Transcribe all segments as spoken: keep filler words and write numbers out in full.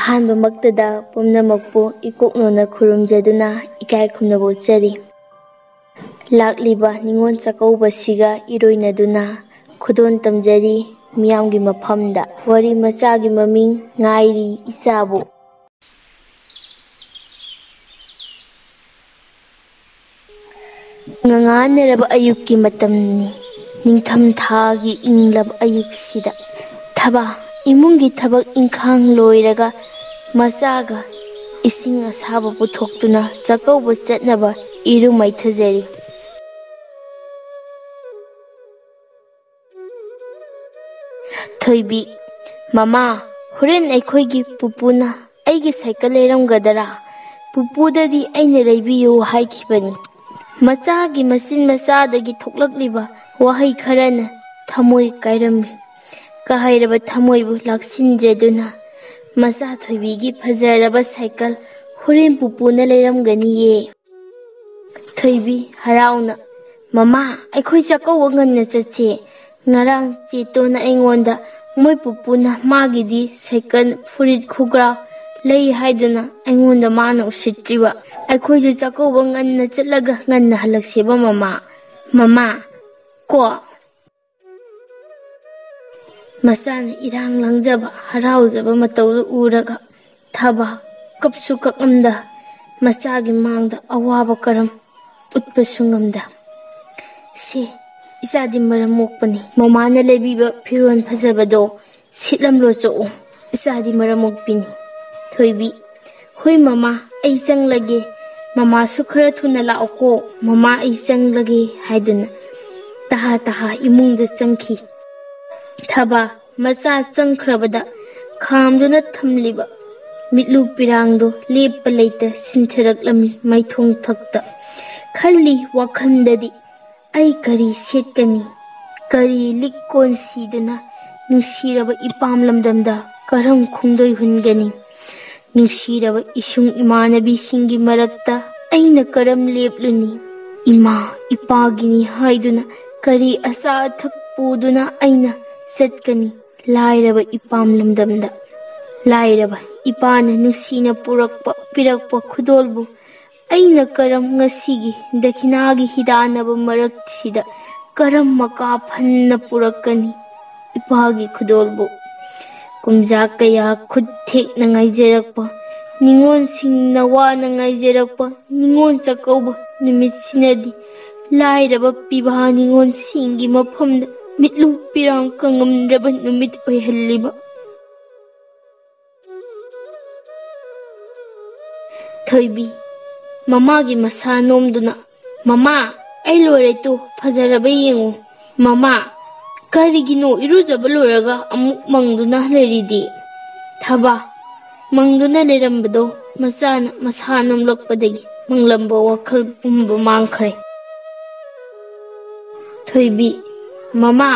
ꯑꯍꯥꯟꯕꯃꯛꯇꯗ ꯄꯨꯝꯅꯃꯛꯄꯨ ꯏꯀꯣꯛꯅꯣꯅ ꯈꯨꯔꯨꯝꯖꯗꯨꯅ ꯏꯀꯥꯏ ꯈꯨꯝꯅꯕ ꯎꯠꯆꯔꯤ꯫ ꯂꯥꯛꯂꯤꯕ ꯅꯤꯉꯣꯜ ꯆꯥꯛꯀꯧꯕꯁꯤꯒ ꯏꯔꯣꯏꯅꯗꯨꯅ ꯈꯨꯗꯣꯜ ꯇꯝꯖꯔꯤ ꯃꯤꯌꯥꯝꯒꯤ ꯃꯐꯝꯗ꯫ ꯋꯥꯔꯤ ꯃꯆꯥꯒꯤ ꯃꯃꯤꯡ ꯉꯥꯏꯔꯤ ꯏꯆꯥꯕꯨ꯫ ꯉꯉꯥꯟꯅꯔꯕ ꯑꯌꯨꯛꯀꯤ ꯃꯇꯝꯅꯤ꯫ ꯅꯤꯡꯊꯝ ꯊꯥꯒꯤ ꯏꯪꯂꯕ ꯑꯌꯨꯛꯁꯤꯗ ꯊꯕꯥ ꯏꯃꯨꯡꯒꯤ ꯊꯕꯛ ꯏꯪꯈꯥꯡ ꯂꯣꯏꯔꯒ ꯃꯆꯥꯒ ꯏꯁꯤꯡ ꯑꯁꯥꯕ ꯄꯨꯊꯣꯛꯇꯨꯅ ꯆꯥꯛꯀꯧꯕ ꯆꯠꯅꯕ ꯏꯔꯨ ꯃꯥꯏꯊꯖꯔꯤ꯫ ꯊꯣꯏꯕꯤ, "ꯃꯃꯥ, ꯍꯣꯔꯦꯟ ꯑꯩꯈꯣꯏꯒꯤ ꯄꯨꯄꯨꯅ ꯑꯩꯒꯤ ꯁꯥꯏꯀꯜ ꯂꯩꯔꯝꯒꯗꯔꯥ? ꯄꯨꯄꯨꯗꯗꯤ ꯑꯩꯅ ꯂꯩꯕꯤꯌꯨ ꯍꯥꯏꯈꯤꯕꯅꯤ꯫" ꯃꯆꯥꯒꯤ ꯃꯆꯤꯟ ꯃꯆꯥꯗꯒꯤ ꯊꯣꯛꯂꯛꯂꯤꯕ ꯋꯥꯍꯩ ꯈꯔꯅ ꯊꯃꯣꯏ ꯀꯥꯏꯔꯝꯃꯤ꯫ ꯀꯥꯏꯔꯕ ꯊꯃꯣꯏꯕꯨ ꯂꯥꯛꯁꯤꯟꯖꯗꯨꯅ ꯃꯆꯥ ꯊꯣꯏꯕꯤꯒꯤ ꯐꯖꯔꯕ ꯁꯥꯏꯀꯜ ꯍꯣꯔꯦꯟ ꯄꯨꯄꯨꯅ ꯂꯩꯔꯝꯒꯅꯤꯌꯦ꯫ ꯊꯣꯏꯕꯤ ꯍꯔꯥꯎꯅ, "ꯃꯃꯥ, ꯑꯩꯈꯣꯏ ꯆꯥꯛꯀꯧꯕ ꯉꯟꯅ ꯆꯠꯁꯦ꯫ ꯉꯔꯥꯡ ꯆꯦꯇꯣꯟꯅ ꯑꯩꯉꯣꯟꯗ ꯃꯣꯏ ꯄꯨꯄꯨꯅ ꯃꯥꯒꯤꯗꯤ ꯁꯥꯏꯀꯜ, ꯐꯨꯔꯤꯠ, ꯈꯨꯒ꯭ꯔꯥꯎ ꯂꯩ ꯍꯥꯏꯗꯨꯅ ꯑꯩꯉꯣꯟꯗ ꯃꯥꯅ ꯎꯁꯤꯠꯇ꯭ꯔꯤꯕ꯫ ꯑꯩꯈꯣꯏꯁꯨ ꯆꯥꯛꯀꯧꯕ ꯉꯟꯅ ꯆꯠꯂꯒ ꯉꯟꯅ ꯍꯜꯂꯛꯁꯦꯕ ꯃꯃꯥ꯫ ꯃꯃꯥ, ꯀꯣ?" ꯃꯆꯥꯅ ꯏꯔꯥꯡ ꯂꯪꯖꯕ, ꯍꯔꯥꯎꯖꯕ ꯃꯇꯧꯗꯨ ꯎꯔꯒ ꯊꯕꯥ ꯀꯞꯁꯨ ꯀꯞꯂꯝꯗ, ꯃꯆꯥꯒꯤ ꯃꯥꯡꯗ ꯑꯋꯥꯕ ꯀꯔꯝ ꯎꯠꯄꯁꯨ ꯉꯝꯗ꯫ "ꯁꯦ, ꯏꯆꯥꯗꯤ ꯃꯔꯝ ꯃꯣꯛꯄꯅꯤ꯫ ꯃꯃꯥꯅ ꯂꯩꯕꯤꯕ ꯐꯤꯔꯣꯜ ꯐꯖꯕꯗꯣ ꯁꯤꯠꯂꯝꯂꯣ ꯆꯣꯛꯎ꯫ ꯏꯆꯥꯗꯤ ꯃꯔꯝ ꯃꯣꯛꯄꯤꯅꯤ꯫" ꯊꯣꯏꯕꯤ, "ꯍꯣꯏ ꯃꯃꯥ, ꯑꯩ ꯆꯪꯂꯒꯦ꯫ ꯃꯃꯥꯁꯨ ꯈꯔ ꯊꯨꯅ ꯂꯥꯛꯑꯣꯀꯣ꯫ ꯃꯃꯥ, ꯑꯩ ꯆꯪꯂꯒꯦ" ꯍꯥꯏꯗꯨꯅ ꯇꯍꯥ ꯇꯍꯥ ꯏꯃꯨꯡꯗ ꯆꯪꯈꯤ꯫ ꯊꯕꯥ ꯃꯆꯥ ꯆꯪꯈ꯭ꯔꯕꯗ ꯈꯥꯝꯗꯨꯅ ꯊꯝꯂꯤꯕ ꯃꯤꯠꯂꯨ ꯄꯤꯔꯥꯡꯗꯣ ꯂꯦꯞꯄ ꯂꯩꯇ ꯁꯤꯟꯊꯔꯛꯂꯝꯃꯤ ꯃꯥꯏꯊꯣꯡ ꯊꯛꯇ꯫ ꯈꯜꯂꯤ ꯋꯥꯈꯜꯗꯗꯤ, "ꯑꯩ ꯀꯔꯤ ꯁꯦꯠꯀꯅꯤ? ꯀꯔꯤ ꯂꯤꯛꯀꯣꯟ ꯁꯤꯗꯨꯅ ꯅꯨꯡꯁꯤꯔꯕ ꯏꯄꯥꯝ ꯂꯝꯗꯝꯗ ꯀꯔꯝ ꯈꯣꯡꯗꯣꯏ ꯍꯨꯟꯒꯅꯤ? ꯅꯨꯡꯁꯤꯔꯕ ꯏꯁꯨꯡ ꯏꯃꯥꯟꯅꯕꯤꯁꯤꯡꯒꯤ ꯃꯔꯛꯇ ꯑꯩꯅ ꯀꯔꯝ ꯂꯦꯞꯂꯨꯅꯤ? ꯏꯃꯥ ꯏꯄꯥꯒꯤꯅꯤ ꯍꯥꯏꯗꯨꯅ ꯀꯔꯤ ꯑꯆꯥ ꯑꯊꯛ ꯄꯨꯗꯨꯅ ꯑꯩꯅ ꯆꯠꯀꯅꯤ? ꯂꯥꯏꯔꯕ ꯏꯄꯥꯝ ꯂꯝꯗꯝꯗ, ꯂꯥꯏꯔꯕ ꯏꯄꯥꯅ ꯅꯨꯡꯁꯤꯅ ꯄꯨꯔꯛꯄ, ꯄꯤꯔꯛꯄ ꯈꯨꯗꯣꯜꯕꯨ ꯑꯩꯅ ꯀꯔꯝ ꯉꯁꯤꯒꯤ ꯗꯈꯤꯅꯥꯒꯤ ꯍꯤꯗꯥꯟꯅꯕ ꯃꯔꯛꯁꯤꯗ ꯀꯔꯝ ꯃꯀꯥ ꯐꯟꯅ ꯄꯨꯔꯛꯀꯅꯤ? ꯏꯄꯥꯒꯤ ꯈꯨꯗꯣꯜꯕꯨ ꯀꯨꯝꯖꯥ ꯀꯌꯥ ꯈꯨꯠ ꯊꯦꯛꯅ ꯉꯥꯏꯖꯔꯛꯄ, ꯅꯤꯉꯣꯜꯁꯤꯡꯅ ꯋꯥꯅ ꯉꯥꯏꯖꯔꯛꯄ ꯅꯤꯉꯣꯜ ꯆꯥꯛꯀꯧꯕ ꯅꯨꯃꯤꯠꯁꯤꯅꯗꯤ ꯂꯥꯏꯔꯕ ꯄꯤꯕꯥ ꯅꯤꯉꯣꯜꯁꯤꯡꯒꯤ ꯃꯐꯝꯗ ꯃꯤꯠꯂꯨ ꯄꯤꯔꯥꯡ ꯀꯪꯉꯝꯗ꯭ꯔꯕ ꯅꯨꯃꯤꯠ ꯑꯣꯏꯍꯜꯂꯤꯕ꯫ ꯊꯣꯏꯕꯤ, ꯃꯃꯥꯒꯤ ꯃꯁꯥ ꯅꯣꯝꯗꯨꯅ, "ꯃꯃꯥ, ꯑꯩ ꯂꯣꯏꯔꯦ ꯇꯨ, ꯐꯖꯔꯕ ꯌꯦꯡꯉꯨ꯫ ꯃꯃꯥ, ꯀꯔꯤꯒꯤꯅꯣ ꯏꯔꯨꯖꯕ ꯂꯣꯏꯔꯒ ꯑꯃꯨꯛ ꯃꯪꯗꯨꯅ ꯂꯩꯔꯤꯗꯤ?" ꯊꯕꯥ, ꯃꯪꯗꯨꯅ ꯂꯩꯔꯝꯕꯗꯣ ꯃꯆꯥꯅ ꯃꯁꯥ ꯅꯣꯝꯂꯛꯄꯗꯒꯤ ꯃꯪꯂꯝꯕ ꯋꯥꯈꯜ ꯄꯨꯝꯕ ꯃꯥꯡꯈ꯭ꯔꯦ꯫ ꯊꯣꯏꯕꯤ, "ꯃꯃꯥ,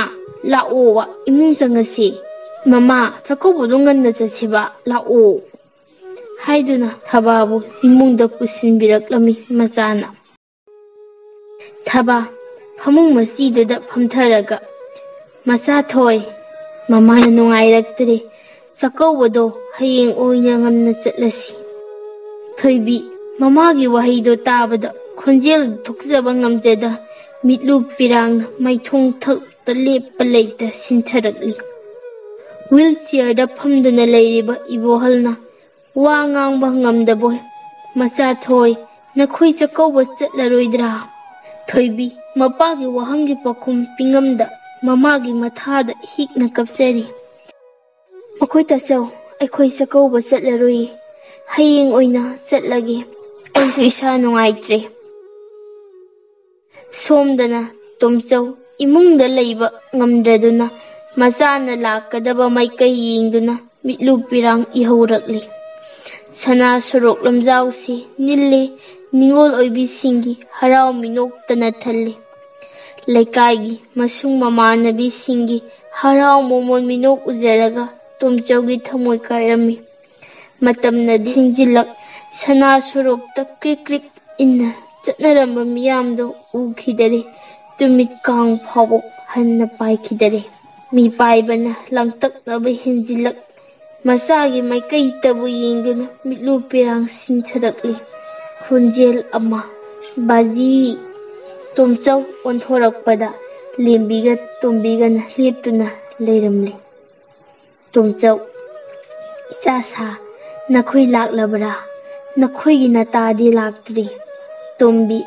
ꯂꯥꯛꯑꯣꯕ, ꯏꯃꯨꯡ ꯆꯪꯉꯁꯤ꯫ ꯃꯃꯥ, ꯆꯥꯛꯀꯧꯕꯗꯣ ꯉꯟꯅ ꯆꯠꯁꯤꯕ, ꯂꯥꯛꯑꯣ" ꯍꯥꯏꯗꯨꯅ ꯊꯕꯥꯕꯨ ꯏꯃꯨꯡꯗ ꯄꯨꯁꯤꯟꯕꯤꯔꯛꯂꯝꯃꯤ ꯃꯆꯥꯅ꯫ ꯊꯕꯥ ꯐꯃꯨꯡ ꯃꯆꯤꯗꯨꯗ ꯐꯝꯊꯔꯒ, "ꯃꯆꯥ ꯊꯣꯏ, ꯃꯃꯥꯅ ꯅꯨꯡꯉꯥꯏꯔꯛꯇ꯭ꯔꯦ꯫ ꯆꯥꯛꯀꯧꯕꯗꯣ ꯍꯌꯦꯡ ꯑꯣꯏꯅ ꯉꯟꯅ ꯆꯠꯂꯁꯤ꯫" ꯊꯣꯏꯕꯤ ꯃꯃꯥꯒꯤ ꯋꯥꯍꯩꯗꯣ ꯇꯥꯕꯗ ꯈꯣꯟꯖꯦꯜ ꯊꯣꯛꯆꯕ ꯉꯝꯖꯗ ꯃꯤꯠꯂꯨ ꯄꯤꯔꯥꯡꯅ ꯃꯥꯏꯊꯣꯡ ꯊꯛꯇ ꯂꯦꯞꯄ ꯂꯩꯇ ꯁꯤꯟꯊꯔꯛꯂꯤ꯫ ꯋꯤꯜ ꯆꯤꯌꯔꯗ ꯐꯝꯗꯨꯅ ꯂꯩꯔꯤꯕ ꯏꯕꯣꯍꯜꯅ ꯋꯥ ꯉꯥꯡꯕ ꯉꯝꯗꯕꯣꯏ, "ꯃꯆꯥ ꯊꯣꯏ, ꯅꯈꯣꯏ ꯆꯥꯛꯀꯧꯕ ꯆꯠꯂꯔꯣꯏꯗ꯭ꯔꯥ?" ꯊꯣꯏꯕꯤ ꯃꯄꯥꯒꯤ ꯋꯥꯍꯪꯒꯤ ꯄꯥꯎꯈꯨꯝ ꯄꯤꯉꯝꯗ ꯃꯃꯥꯒꯤ ꯃꯊꯥꯗ ꯍꯤꯛꯅ ꯀꯞꯆꯔꯤ꯫ "ꯃꯈꯣꯏ ꯇꯥꯆꯧ, ꯑꯩꯈꯣꯏ ꯆꯥꯛꯀꯧꯕ ꯆꯠꯂꯔꯣꯏꯌꯦ꯫ ꯍꯌꯦꯡ ꯑꯣꯏꯅ ꯆꯠꯂꯒꯦ꯫ ꯑꯩꯁꯨ ꯏꯁꯥ ꯅꯨꯡꯉꯥꯏꯇ꯭ꯔꯦ꯫" ꯁꯣꯝꯗꯅ ꯇꯣꯝꯆꯧ ꯏꯃꯨꯡꯗ ꯂꯩꯕ ꯉꯝꯗ꯭ꯔꯗꯨꯅ ꯃꯆꯥꯅ ꯂꯥꯛꯀꯗꯕ ꯃꯥꯏꯀꯩ ꯌꯦꯡꯗꯨꯅ ꯃꯤꯠꯂꯨ ꯄꯤꯔꯥꯡ ꯏꯍꯧꯔꯛꯂꯤ꯫ ꯁꯅꯥ ꯁꯣꯔꯣꯛ ꯂꯝꯖꯥꯎꯁꯤ ꯅꯤꯜꯂꯤ, ꯅꯤꯉꯣꯜ ꯑꯣꯏꯕꯤꯁꯤꯡꯒꯤ ꯍꯔꯥꯎ ꯃꯤꯅꯣꯛꯇꯅ ꯊꯜꯂꯤ꯫ ꯂꯩꯀꯥꯏꯒꯤ ꯃꯁꯨꯡ ꯃꯃꯥꯟꯅꯕꯤꯁꯤꯡꯒꯤ ꯍꯔꯥꯎ ꯃꯃꯣꯟ ꯃꯤꯅꯣꯛ ꯎꯖꯔꯒ ꯇꯣꯝꯆꯧꯒꯤ ꯊꯃꯣꯏ ꯀꯥꯏꯔꯝꯃꯤ꯫ ꯃꯇꯝꯅꯗꯤ ꯊꯦꯡꯖꯤꯜꯂꯛ, ꯁꯅꯥ ꯁꯣꯔꯣꯛꯇ ꯀ꯭ꯔꯤꯛ ꯀ꯭ꯔꯤꯛ ꯏꯟꯅ ꯆꯠꯅꯔꯝꯕ ꯃꯤꯌꯥꯝꯗꯨ ꯎꯈꯤꯗꯔꯦ꯫ ꯇꯨꯃꯤꯠ ꯀꯥꯡ ꯐꯥꯎꯕ ꯍꯟꯅ ꯄꯥꯏꯈꯤꯗꯔꯦ꯫ ꯃꯤ ꯄꯥꯏꯕꯅ ꯂꯥꯡꯇꯛꯅꯕ ꯍꯦꯟꯖꯤꯜꯂꯛ, ꯃꯆꯥꯒꯤ ꯃꯥꯏꯀꯩꯇꯕꯨ ꯌꯦꯡꯗꯨꯅ ꯃꯤꯠꯂꯨ ꯄꯤꯔꯥꯡ ꯁꯤꯟꯊꯔꯛꯂꯤ꯫ ꯈꯣꯟꯖꯦꯜ ꯑꯃ, "ꯕꯥꯖꯤ!" ꯇꯣꯝꯆꯧ ꯑꯣꯟꯊꯣꯔꯛꯄꯗ ꯂꯦꯝꯕꯤꯒ ꯇꯣꯝꯕꯤꯒꯅ ꯂꯦꯞꯇꯨꯅ ꯂꯩꯔꯝꯂꯤ꯫ ꯇꯣꯝꯆꯧ, "ꯏꯆꯥ ꯁꯥ, ꯅꯈꯣꯏ ꯂꯥꯛꯂꯕ꯭ꯔꯥ? ꯅꯈꯣꯏꯒꯤ ꯅꯇꯥꯗꯤ ꯂꯥꯛꯇ꯭ꯔꯤ꯫" ꯇꯣꯝꯕꯤ,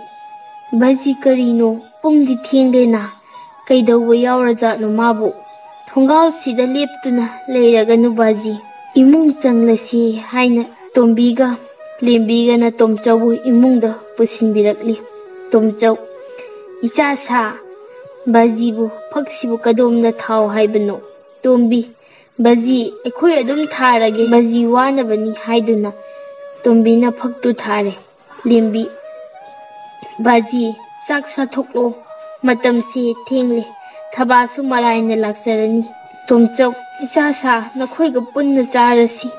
"ꯕꯥꯖꯤ, ꯀꯔꯤꯅꯣ? ꯄꯨꯡꯗꯤ ꯊꯦꯡꯂꯦꯅ꯫ ꯀꯩꯗꯧꯕ ꯌꯥꯎꯔꯖꯥꯠꯅꯣ ꯃꯥꯕꯨ? ꯊꯣꯡꯒꯥꯜꯁꯤꯗ ꯂꯦꯞꯇꯨꯅ ꯂꯩꯔꯒꯅꯨ ꯕꯥꯖꯤ꯫ ꯏꯃꯨꯡ ꯆꯪꯂꯁꯤ" ꯍꯥꯏꯅ ꯇꯣꯝꯕꯤꯒ ꯂꯦꯝꯕꯤꯒꯅ ꯇꯣꯝꯆꯧꯕꯨ ꯏꯃꯨꯡꯗ ꯄꯨꯁꯤꯟꯕꯤꯔꯛꯂꯤ꯫ ꯇꯣꯝꯆꯧ, "ꯏꯆꯥ ꯁꯥ, ꯕꯥꯖꯤꯕꯨ ꯐꯛꯁꯤꯕꯨ ꯀꯗꯣꯝꯗ ꯊꯥꯎ ꯍꯥꯏꯕꯅꯣ?" ꯇꯣꯝꯕꯤ, "ꯕꯥꯖꯤ, ꯑꯩꯈꯣꯏ ꯑꯗꯨꯝ ꯊꯥꯔꯒꯦ, ꯕꯥꯖꯤ ꯋꯥꯅꯕꯅꯤ" ꯍꯥꯏꯗꯨꯅ ꯇꯣꯝꯕꯤꯅ ꯐꯛꯇꯨ ꯊꯥꯔꯦ꯫ ꯂꯦꯝꯕꯤ, "ꯕꯥꯖꯤ, ꯆꯥꯛ ꯆꯥꯊꯣꯛꯂꯣ, ꯃꯇꯝꯁꯦ ꯊꯦꯡꯂꯦ, ꯊꯕꯥꯁꯨ ꯃꯔꯥꯏꯅ ꯂꯥꯛꯆꯔꯅꯤ꯫" ꯇꯣꯝꯆꯧ, "ꯏꯆꯥ ꯁꯥ, ꯅꯈꯣꯏꯒ ꯄꯨꯟꯅ ꯆꯥꯔꯁꯤ꯫"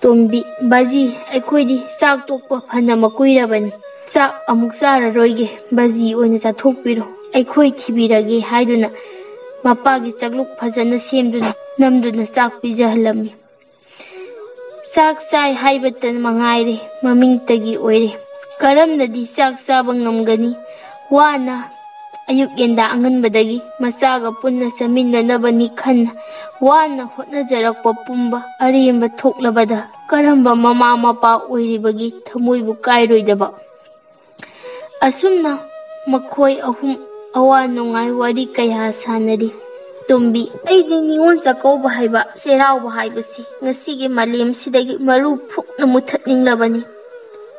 ꯇꯣꯝꯕꯤ, "ꯕꯥꯖꯤ, ꯑꯩꯈꯣꯏꯗꯤ ꯆꯥꯛ ꯇꯣꯛꯄ ꯐꯅ ꯃꯀꯨꯏꯔꯕꯅꯤ, ꯆꯥꯛ ꯑꯃꯨꯛ ꯆꯥꯔꯔꯣꯏꯒꯦ, ꯕꯥꯖꯤ ꯑꯣꯏꯅ ꯆꯥꯊꯣꯛꯄꯤꯔꯣ, ꯑꯩꯈꯣꯏ ꯊꯤꯕꯤꯔꯒꯦ" ꯍꯥꯏꯗꯨꯅ ꯃꯄꯥꯒꯤ ꯆꯥꯛꯂꯨꯛ ꯐꯖꯅ ꯁꯦꯝꯗꯨꯅ ꯅꯝꯗꯨꯅ ꯆꯥꯛ ꯄꯤꯖꯍꯜꯂꯝꯃꯤ꯫ ꯆꯥꯛ ꯆꯥꯏ ꯍꯥꯏꯕꯇ ꯃꯉꯥꯏꯔꯦ, ꯃꯃꯤꯡꯇꯒꯤ ꯑꯣꯏꯔꯦ꯫ ꯀꯔꯝꯅꯗꯤ ꯆꯥꯛ ꯆꯥꯕ ꯉꯝꯒꯅꯤ? ꯋꯥꯅ ꯑꯌꯨꯛ ꯌꯦꯟꯗꯥ ꯑꯉꯟꯕꯗꯒꯤ ꯃꯆꯥꯒ ꯄꯨꯟꯅ ꯆꯥꯃꯤꯟꯅꯅꯕꯅꯤ ꯈꯟꯅ ꯋꯥꯅ ꯍꯣꯠꯅꯖꯔꯛꯄ ꯄꯨꯝꯕ ꯑꯔꯦꯝꯕ ꯊꯣꯛꯂꯕꯗ ꯀꯔꯝꯕ ꯃꯃꯥ ꯃꯄꯥ ꯑꯣꯏꯔꯤꯕꯒꯤ ꯊꯃꯣꯏꯕꯨ ꯀꯥꯏꯔꯣꯏꯗꯕ? ꯑꯁꯨꯝꯅ ꯃꯈꯣꯏ ꯑꯍꯨꯝ ꯑꯋꯥ ꯅꯨꯡꯉꯥꯏ ꯋꯥꯔꯤ ꯀꯌꯥ ꯁꯥꯟꯅꯔꯤ꯫ ꯇꯣꯝꯕꯤ, "ꯑꯩꯗꯤ ꯅꯤꯉꯣꯜ ꯆꯥꯛꯀꯧꯕ ꯍꯥꯏꯕ, ꯆꯩꯔꯥꯎꯕ ꯍꯥꯏꯕꯁꯤ ꯉꯁꯤꯒꯤ ꯃꯥꯂꯦꯝꯁꯤꯗꯒꯤ ꯃꯔꯨ ꯐꯨꯛꯅ ꯃꯨꯊꯠꯅꯤꯡꯂꯕꯅꯤ꯫"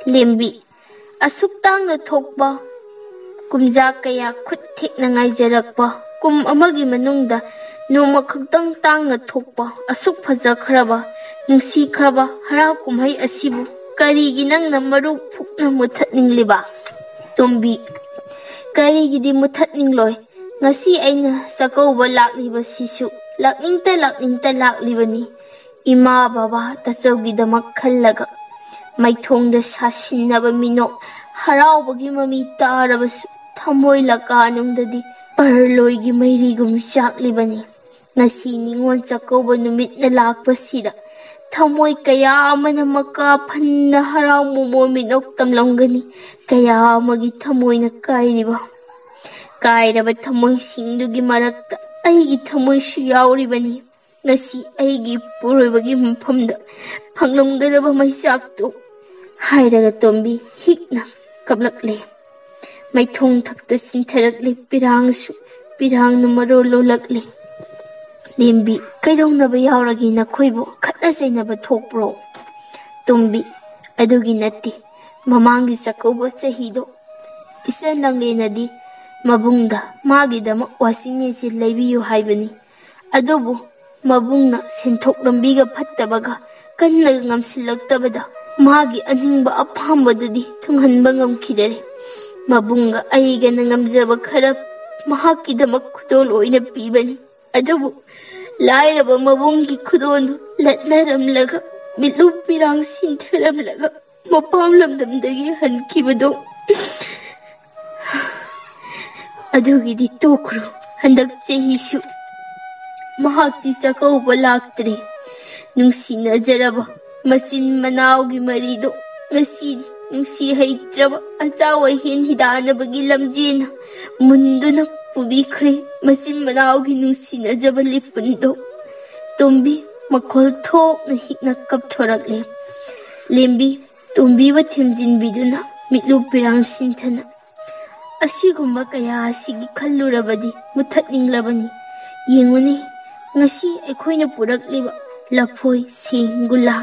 ꯂꯦꯝꯕꯤ, "ꯑꯁꯨꯛ ꯇꯥꯡꯅ ꯊꯣꯛꯄ, ꯀꯨꯝꯖꯥ ꯀꯌꯥ ꯈꯨꯠ ꯊꯦꯛꯅ ꯉꯥꯏꯖꯔꯛꯄ, ꯀꯨꯝ ꯑꯃꯒꯤ ꯃꯅꯨꯡꯗ ꯅꯣꯡꯃ ꯈꯛꯇꯪ ꯇꯥꯡꯅ ꯊꯣꯛꯄ, ꯑꯁꯨꯛ ꯐꯖꯈ꯭ꯔꯕ, ꯅꯨꯡꯁꯤꯈ꯭ꯔꯕ ꯍꯔꯥꯎ ꯀꯨꯝꯍꯩ ꯑꯁꯤꯕꯨ ꯀꯔꯤꯒꯤ ꯅꯪꯅ ꯃꯔꯨ ꯐꯨꯛꯅ ꯃꯨꯊꯠꯅꯤꯡꯂꯤꯕ?" ꯇꯣꯝꯕꯤ, "ꯀꯔꯤꯒꯤꯗꯤ ꯃꯨꯊꯠꯅꯤꯡꯂꯣꯏ? ꯉꯁꯤ ꯑꯩꯅ ꯆꯥꯛꯀꯧꯕ ꯂꯥꯛꯂꯤꯕꯁꯤꯁꯨ ꯂꯥꯛꯅꯤꯡꯇ ꯂꯥꯛꯅꯤꯡꯇ ꯂꯥꯛꯂꯤꯕꯅꯤ꯫ ꯏꯃꯥ ꯕꯕꯥ ꯇꯥꯆꯧꯒꯤꯗꯃꯛ ꯈꯜꯂꯒ ꯃꯥꯏꯊꯣꯡꯗ ꯁꯥꯁꯤꯟꯅꯕ ꯃꯤꯅꯣꯛ ꯍꯔꯥꯎꯕꯒꯤ ꯃꯃꯤ ꯇꯥꯔꯕꯁꯨ ꯊꯃꯣꯏ ꯂꯀꯥꯅꯨꯡꯗꯗꯤ ꯄꯔꯂꯣꯏꯒꯤ ꯃꯩꯔꯤꯒꯨꯝ ꯆꯥꯛꯂꯤꯕꯅꯤ꯫" ꯉꯁꯤ ꯅꯤꯉꯣꯜ ꯆꯥꯛꯀꯧꯕ ꯅꯨꯃꯤꯠꯅ ꯂꯥꯛꯄꯁꯤꯗ ꯊꯃꯣꯏ ꯀꯌꯥ ꯑꯃꯅ ꯃꯀꯥ ꯐꯟꯅ ꯍꯔꯥꯎ ꯃꯣꯃꯣꯟ ꯃꯤꯅꯣꯛ ꯇꯝꯂꯝꯒꯅꯤ꯫ ꯀꯌꯥ ꯑꯃꯒꯤ ꯊꯃꯣꯏꯅ ꯀꯥꯏꯔꯤꯕ, ꯀꯥꯏꯔꯕ ꯊꯃꯣꯏꯁꯤꯡꯗꯨꯒꯤ ꯃꯔꯛꯇ ꯑꯩꯒꯤ ꯊꯃꯣꯏꯁꯨ ꯌꯥꯎꯔꯤꯕꯅꯤ꯫ ꯉꯁꯤ ꯑꯩꯒꯤ ꯏꯄꯨꯔꯣꯏꯕꯒꯤ ꯃꯐꯝꯗ ꯐꯪꯂꯝꯒꯗꯕ ꯃꯩꯆꯥꯛꯇꯨ ꯍꯥꯏꯔꯒ ꯇꯣꯝꯕꯤ ꯍꯤꯛꯅ ꯀꯞꯂꯛꯂꯦ꯫ ꯃꯩꯊꯣꯡ ꯊꯛꯇ ꯆꯤꯟꯊꯔꯛꯂꯦ ꯄꯤꯔꯥꯡꯁꯨ꯫ ꯄꯤꯔꯥꯡꯅ ꯃꯔꯣꯜ ꯂꯣꯜꯂꯛꯂꯦ꯫ "ꯂꯦꯝꯕꯤ, ꯀꯩꯗꯧꯅꯕ ꯌꯥꯎꯔꯒꯦ? ꯅꯈꯣꯏꯕꯨ ꯈꯠꯅ ꯆꯩꯅꯕ ꯊꯣꯛꯄ꯭ꯔꯣ?" ꯇꯣꯝꯕꯤ, "ꯑꯗꯨꯒꯤ ꯅꯠꯇꯦ꯫ ꯃꯃꯥꯡꯒꯤ ꯆꯥꯛꯀꯧꯕ ꯆꯍꯤꯗꯣ ꯏꯆꯟ ꯂꯪꯂꯦꯅꯗꯤ ꯃꯕꯨꯡꯗ ꯃꯥꯒꯤꯗꯃꯛ washing machine ꯂꯩꯕꯤꯌꯨ ꯍꯥꯏꯕꯅꯤ꯫ ꯑꯗꯨꯕꯨ ꯃꯕꯨꯡꯅ ꯁꯦꯟꯊꯣꯛ ꯂꯝꯕꯤꯒ ꯐꯠꯇꯕꯒ ꯀꯟꯅ ꯉꯝꯁꯤꯜꯂꯛꯇꯕꯗ ꯃꯥꯒꯤ ꯑꯅꯤꯡꯕ ꯑꯄꯥꯝꯕꯗꯨꯗꯤ ꯊꯨꯡꯍꯟꯕ ꯉꯝꯈꯤꯗꯔꯦ꯫ ꯃꯕꯨꯡꯒ ꯑꯩꯒꯅ ꯉꯝꯖꯕ ꯈꯔ ꯃꯍꯥꯛꯀꯤꯗꯃꯛ ꯈꯨꯗꯣꯜ ꯑꯣꯏꯅ ꯄꯤꯕꯅꯤ꯫ ꯑꯗꯨꯕꯨ ꯂꯥꯏꯔꯕ ꯃꯕꯨꯡꯒꯤ ꯈꯨꯗꯣꯜꯗꯨ ꯂꯠꯅꯔꯝꯂꯒ, ꯃꯤꯠꯂꯨ ꯄꯤꯔꯥꯡ ꯁꯤꯟꯊꯔꯝꯂꯒ ꯃꯄꯥꯝ ꯂꯝꯗꯝꯗꯒꯤ ꯍꯟꯈꯤꯕꯗꯣ, ꯑꯗꯨꯒꯤꯗꯤ ꯇꯣꯛꯈ꯭ꯔꯣ꯫ ꯍꯟꯗꯛ ꯆꯍꯤꯁꯨ ꯃꯍꯥꯛꯇꯤ ꯆꯥꯛꯀꯧꯕ ꯂꯥꯛꯇ꯭ꯔꯦ꯫ ꯅꯨꯡꯁꯤꯅꯖꯔꯕ ꯃꯆꯤꯟ ꯃꯅꯥꯎꯒꯤ ꯃꯔꯤꯗꯣ ꯉꯁꯤꯗꯤ ꯅꯨꯡꯁꯤ ꯍꯩꯇ꯭ꯔꯕ ꯑꯆꯥꯎ ꯑꯍꯦꯟ ꯍꯤꯗꯥꯟꯅꯕꯒꯤ ꯂꯝꯖꯦꯟꯅ ꯃꯨꯟꯗꯨꯅ ꯄꯨꯕꯤꯈ꯭ꯔꯦ꯫ ꯃꯆꯤꯟ ꯃꯅꯥꯎꯒꯤ ꯅꯨꯡꯁꯤꯅꯖꯕ ꯂꯤꯄꯨꯟꯗꯣ"꯫ ꯇꯣꯝꯕꯤ ꯃꯈꯣꯜ ꯊꯣꯛꯅ ꯍꯤꯛꯅ ꯀꯞꯊꯣꯔꯛꯂꯦ꯫ ꯂꯦꯝꯕꯤ ꯇꯣꯝꯕꯤꯕꯨ ꯊꯦꯝꯖꯤꯟꯕꯤꯗꯨꯅ ꯃꯤꯠꯂꯨ ꯄꯤꯔꯥꯡ ꯁꯤꯟꯊꯅ, "ꯑꯁꯤꯒꯨꯝꯕ ꯀꯌꯥ ꯑꯁꯤꯒꯤ ꯈꯜꯂꯨꯔꯕꯗꯤ ꯃꯨꯊꯠꯅꯤꯡꯂꯕꯅꯤ꯫ ꯌꯦꯡꯉꯨꯅꯦ, ꯉꯁꯤ ꯑꯩꯈꯣꯏꯅ ꯄꯨꯔꯛꯂꯤꯕ ꯂꯐꯣꯏ, ꯁꯦꯝ, ꯒꯨꯂꯥ,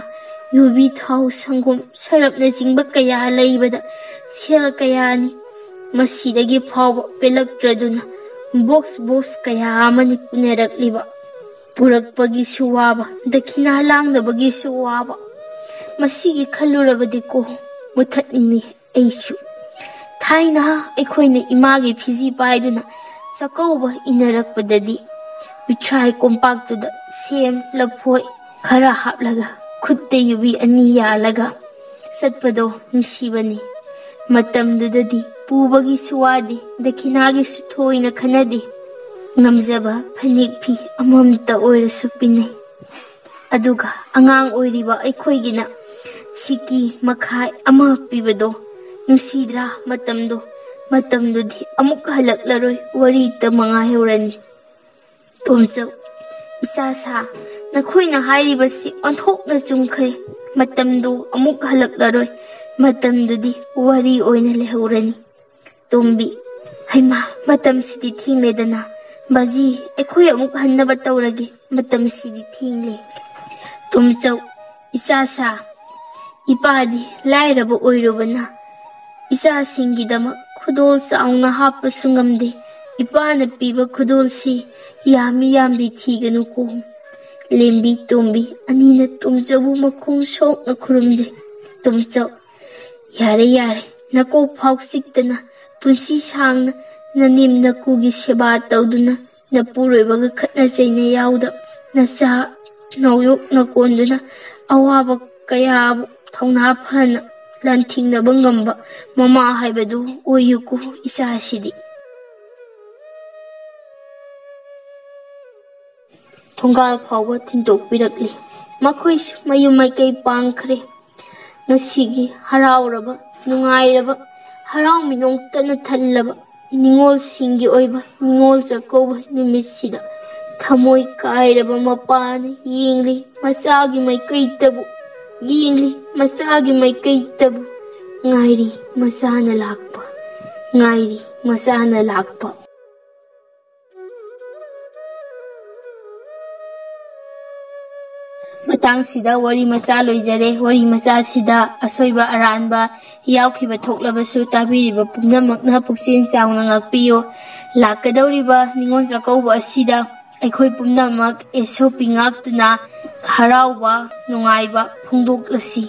ꯌꯨꯕꯤ ꯊꯥꯎ, ꯁꯪꯒꯣꯝ, ꯁꯔꯞꯅꯆꯤꯡꯕ ꯀꯌꯥ ꯂꯩꯕꯗ ꯁꯦꯜ ꯀꯌꯥꯅꯤ ꯃꯁꯤꯗꯒꯤ ꯐꯥꯎꯕ ꯄꯦꯜꯂꯛꯇ꯭ꯔꯗꯨꯅ ꯕꯣꯛꯁ ꯕꯣꯛꯁ ꯀꯌꯥ ꯑꯃꯅꯤ ꯄꯨꯅꯔꯛꯂꯤꯕ꯫ ꯄꯨꯔꯛꯄꯒꯤꯁꯨ ꯋꯥꯕ, ꯗꯈꯤꯅꯥ ꯂꯥꯡꯅꯕꯒꯤꯁꯨ ꯋꯥꯕ꯫ ꯃꯁꯤꯒꯤ ꯈꯜꯂꯨꯔꯕꯗꯤꯀꯣ ꯃꯨꯊꯠꯅꯤꯡꯉꯤ ꯑꯩꯁꯨ꯫ ꯊꯥꯏꯅ ꯑꯩꯈꯣꯏꯅ ꯏꯃꯥꯒꯤ ꯐꯤꯖꯤ ꯄꯥꯏꯗꯨꯅ ꯆꯥꯛꯀꯧꯕ ꯏꯟꯅꯔꯛꯄꯗꯗꯤ ꯄꯤꯊ꯭ꯔꯥꯏ ꯀꯣꯝꯄꯥꯛꯇꯨꯗ ꯁꯦꯝ, ꯂꯐꯣꯏ ꯈꯔ ꯍꯥꯞꯂꯒ ꯈꯨꯠꯇ ꯌꯨꯕꯤ ꯑꯅꯤ ꯌꯥꯜꯂꯒ ꯆꯠꯄꯗꯣ ꯅꯨꯡꯁꯤꯕꯅꯤ꯫ ꯃꯇꯝꯗꯨꯗꯗꯤ ꯄꯨꯕꯒꯤꯁꯨ ꯋꯥꯗꯦ, ꯗꯈꯤꯅꯥꯒꯤꯁꯨ ꯊꯣꯏꯅ ꯈꯟꯅꯗꯦ꯫ ꯉꯝꯖꯕ ꯐꯅꯦꯛ ꯐꯤ ꯑꯃꯃꯝꯇ ꯑꯣꯏꯔꯁꯨ ꯄꯤꯅꯩ꯫ ꯑꯗꯨꯒ ꯑꯉꯥꯡ ꯑꯣꯏꯔꯤꯕ ꯑꯩꯈꯣꯏꯒꯤꯅ ꯁꯤꯀꯤ ꯃꯈꯥꯏ ꯑꯃ ꯄꯤꯕꯗꯣ ꯅꯨꯡꯁꯤꯗ꯭ꯔꯥ? ꯃꯇꯝꯗꯣ, ꯃꯇꯝꯗꯨꯗꯤ ꯑꯃꯨꯛ ꯍꯜꯂꯛꯂꯔꯣꯏ, ꯋꯥꯔꯤꯇ ꯃꯉꯥꯏꯍꯧꯔꯅꯤ꯫ ꯇꯣꯝꯆꯧ, ꯏꯆꯥ ꯁꯥ, ꯅꯈꯣꯏꯅ ꯍꯥꯏꯔꯤꯕꯁꯤ ꯑꯣꯟꯊꯣꯛꯅ ꯆꯨꯝꯈ꯭ꯔꯦ꯫ ꯃꯇꯝꯗꯨ ꯑꯃꯨꯛ ꯍꯜꯂꯛꯂꯔꯣꯏ꯫ ꯃꯇꯝꯗꯨꯗꯤ ꯋꯥꯔꯤ ꯑꯣꯏꯅ ꯂꯩꯍꯧꯔꯅꯤ꯫ ꯇꯣꯝꯕꯤ, ꯍꯩꯃꯥ, ꯃꯇꯝꯁꯤꯗꯤ ꯊꯦꯡꯂꯦꯗꯅ꯫ ꯕꯥꯖꯤ, ꯑꯩꯈꯣꯏ ꯑꯃꯨꯛ ꯍꯟꯅꯕ ꯇꯧꯔꯒꯦ꯫ ꯃꯇꯝꯁꯤꯗꯤ ꯊꯦꯡꯂꯦ꯫ ꯇꯣꯝꯆꯧ, ꯏꯆꯥ ꯁꯥ, ꯏꯄꯥꯗꯤ ꯂꯥꯏꯔꯕ ꯑꯣꯏꯔꯨꯕꯅ ꯏꯆꯥꯁꯤꯡꯒꯤꯗꯃꯛ ꯈꯨꯗꯣꯜ ꯆꯥꯎꯅ ꯍꯥꯞꯄꯁꯨ ꯉꯝꯗꯦ꯫ ꯏꯄꯥꯅ ꯄꯤꯕ ꯈꯨꯗꯣꯜꯁꯤ ꯌꯥꯝꯃꯤ ꯌꯥꯝꯗꯤ ꯊꯤꯒꯅꯨꯀꯣ꯫ ꯂꯦꯝꯕꯤ ꯇꯣꯝꯕꯤ ꯑꯅꯤꯅ ꯇꯣꯝꯆꯧꯕꯨ ꯃꯈꯣꯡ ꯁꯣꯛꯅ ꯈꯨꯔꯨꯝꯖꯩ꯫ ꯇꯣꯝꯆꯧ, ꯌꯥꯔꯦ, ꯌꯥꯔꯦ, ꯅꯀꯣꯛ ꯐꯥꯎ ꯆꯤꯛꯇꯅ ꯄꯨꯟꯁꯤ ꯁꯥꯡꯅ ꯅꯅꯦꯝ ꯅꯀꯨꯒꯤ ꯁꯦꯕꯥ ꯇꯧꯗꯨꯅ ꯅꯄꯨꯔꯣꯏꯕꯒ ꯈꯠꯅ ꯆꯩꯅ ꯌꯥꯎꯗ ꯅꯆꯥ ꯅꯧꯌꯣꯛ ꯅꯀꯣꯟꯗꯨꯅ ꯑꯋꯥꯕ ꯀꯌꯥꯕꯨ ꯊꯧꯅꯥ ꯐꯅ ꯂꯥꯟꯊꯦꯡꯅꯕ ꯉꯝꯕ ꯃꯃꯥ ꯍꯥꯏꯕꯗꯨ ꯑꯣꯏꯌꯨꯀꯣ ꯏꯆꯥꯁꯤꯗꯤ꯫ ꯊꯣꯡꯒꯥꯜ ꯐꯥꯎꯕ ꯊꯤꯟꯗꯣꯛꯄꯤꯔꯛꯂꯤ꯫ ꯃꯈꯣꯏꯁꯨ ꯃꯌꯨꯝ ꯃꯥꯏꯀꯩ ꯄꯥꯡꯈ꯭ꯔꯦ꯫ ꯉꯁꯤꯒꯤ ꯍꯔꯥꯎꯔꯕ, ꯅꯨꯡꯉꯥꯏꯔꯕ, ꯍꯔꯥꯎ ꯃꯤꯅꯣꯛꯇꯅ ꯊꯜꯂꯕ ꯅꯤꯉꯣꯜꯁꯤꯡꯒꯤ ꯑꯣꯏꯕ ꯅꯤꯉꯣꯜ ꯆꯥꯛꯀꯧꯕ ꯅꯨꯃꯤꯠꯁꯤꯗ ꯊꯃꯣꯏ ꯀꯥꯏꯔꯕ ꯃꯄꯥꯅ ꯌꯦꯡꯂꯤ ꯃꯆꯥꯒꯤ ꯃꯥꯏꯀꯩꯗꯕꯨ, ꯌꯦꯡꯂꯤ ꯃꯆꯥꯒꯤ ꯃꯥꯏꯀꯩꯗꯕꯨ꯫ ꯉꯥꯏꯔꯤ ꯃꯆꯥꯅ ꯂꯥꯛꯄ, ꯉꯥꯏꯔꯤ ꯃꯆꯥꯅ ꯂꯥꯛꯄ꯫ ꯃꯇꯥꯡꯁꯤꯗ ꯋꯥꯔꯤ ꯃꯆꯥ ꯂꯣꯏꯖꯔꯦ꯫ ꯋꯥꯔꯤ ꯃꯆꯥꯁꯤꯗ ꯑꯁꯣꯏꯕ ꯑꯔꯥꯟꯕ ꯌꯥꯎꯈꯤꯕ ꯊꯣꯛꯂꯕꯁꯨ ꯇꯥꯕꯤꯔꯤꯕ ꯄꯨꯝꯅꯃꯛꯅ ꯄꯨꯛꯆꯦꯜ ꯆꯥꯎꯅ ꯉꯥꯛꯄꯤꯌꯨ꯫ ꯂꯥꯛꯀꯗꯧꯔꯤꯕ ꯅꯤꯉꯣꯜ ꯆꯥꯛꯀꯧꯕ ꯑꯁꯤꯗ ꯑꯩꯈꯣꯏ ꯄꯨꯝꯅꯃꯛ ꯑꯦꯁ ꯑꯣ ꯄꯤ ꯉꯥꯛꯇꯨꯅ ꯍꯔꯥꯎꯕ, ꯅꯨꯡꯉꯥꯏꯕ ꯐꯣꯡꯗꯣꯛꯂꯁꯤ꯫